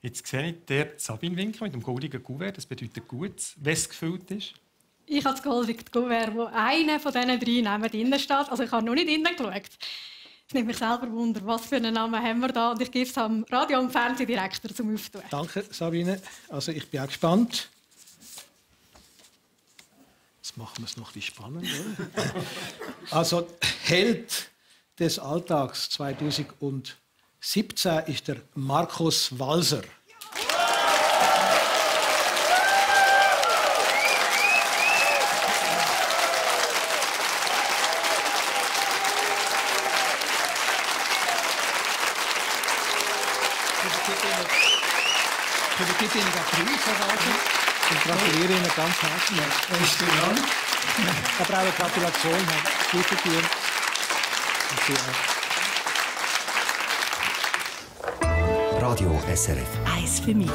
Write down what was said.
Jetzt sehe ich dort Sabine winken mit dem goldenen Kuvert. Das bedeutet gut, wenn es gefüllt ist. Ich habe das goldene Kuvert, wo einer von diesen 3 Namen drin steht. Also ich habe noch nicht hineingeschaut. Es nimmt mich selber Wunder, was für einen Namen haben wir da. Und ich gebe es am Radio- und Fernsehdirektor zum Auftun. Danke, Sabine. Also ich bin auch gespannt. Jetzt machen wir es noch ein bisschen spannend, oder? Also Held des Alltags 2017 ist der Markus Walser. Ich gebe Ihnen den Preis, Herr Walser, und gratuliere Ihnen ganz herzlich. Aber auch eine Gratulation, Herr Gutentier. Radio SRF. Eins für mich.